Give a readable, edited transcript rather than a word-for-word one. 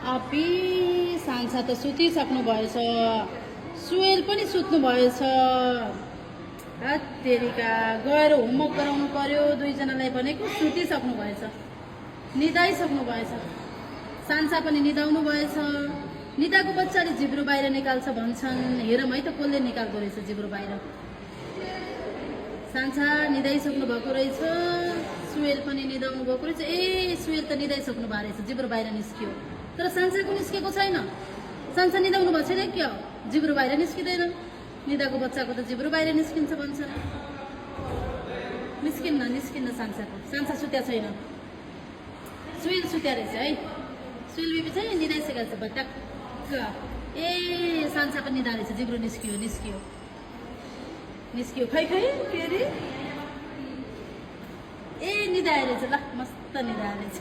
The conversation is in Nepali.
अपी सान्सा त सुतिसक्नु भएछ, सुवेल पनि सुत्नु भएछ। तेरिका गएर होमवर्क गराउनु पर्यो, दुईजनालाई भनेको सुतिसक्नु भएछ, निदाइसक्नु भएछ। सान्सा पनि निदाउनु भएछ। निदाको बच्चाले जिब्रो बाहिर निकाल्छ भन्छन्, हेरौँ है त कसले निकाल्दो रहेछ जिब्रो बाहिर। सान्सा निदाइसक्नु भएको रहेछ, सुवेल पनि निदाउनु भएको रहेछ। ए सुवेल त निदाइसक्नु भएको रहेछ, जिब्रो बाहिर निस्कियो। तर सान्साको निस्केको छैन। सान्सा निदाउनु भएको छैन, क्या हो जिब्रो बाहिर निस्किँदैन। निदाको बच्चाको त जिब्रो बाहिर निस्किन्छ भन्छ। निस्किन्न सान्साको। सान्सा सुत्या छैन, सुवेल सुत्या रहेछ है। सुवेल बेबी चाहिँ निदाइसकेको छ भट्टाक्क। ए सान्सा पनि निदा रहेछ, जिब्रो निस्कियो। खै फेरि ए निदाएर रहेछ, ल मस्त निदाएर रहेछ।